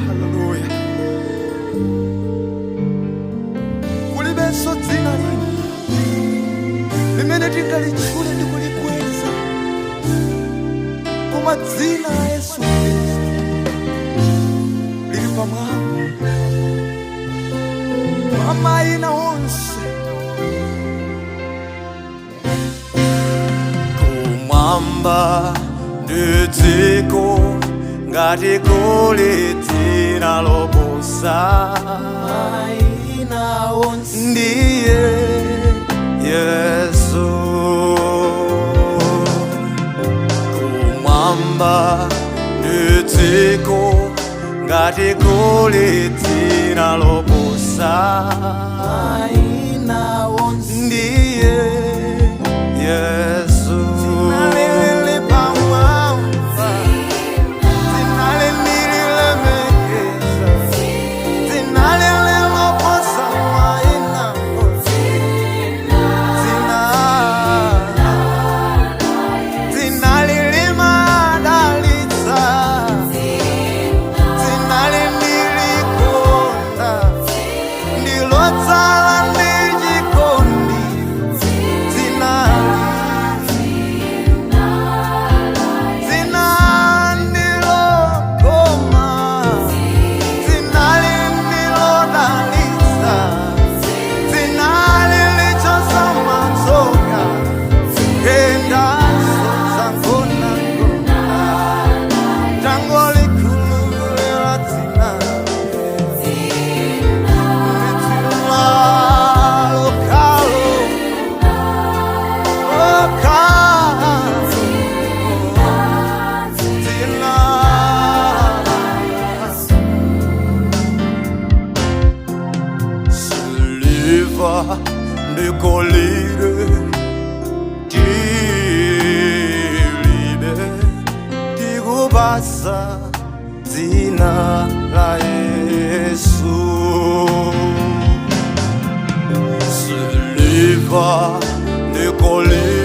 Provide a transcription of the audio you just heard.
Haleluya. Kulibenso dzina lina limene tingalitchule ndi kulikweza koma dzina la Yesu Khristu lili pamwamba pa mayina onse. Kumwamba ndi dziko, ngati kuli dzina loposa Mayina onse, ndiye Yesu. Kumwamba ndi dziko, ngati kuli dzina loposa mayina onse, ndiye Yesu. Dzina lili pamwamba, dzina lililemekeza, dzina lililoposa mayina onse, dzina, dzina lilimadalitsa, dzina lindilikonda, ndilodzala ndi chikondi, dzina, dzina ndilokoma, dzina lindilodalitsa, dzina lilichosa matsoka, kendaso zangonagona, tangolikhululira dzina, dzina lokalo okalo, dzina. Siliva ndi golide tilibe, tikupasa dzina la Yesu. Siliva ndi golide.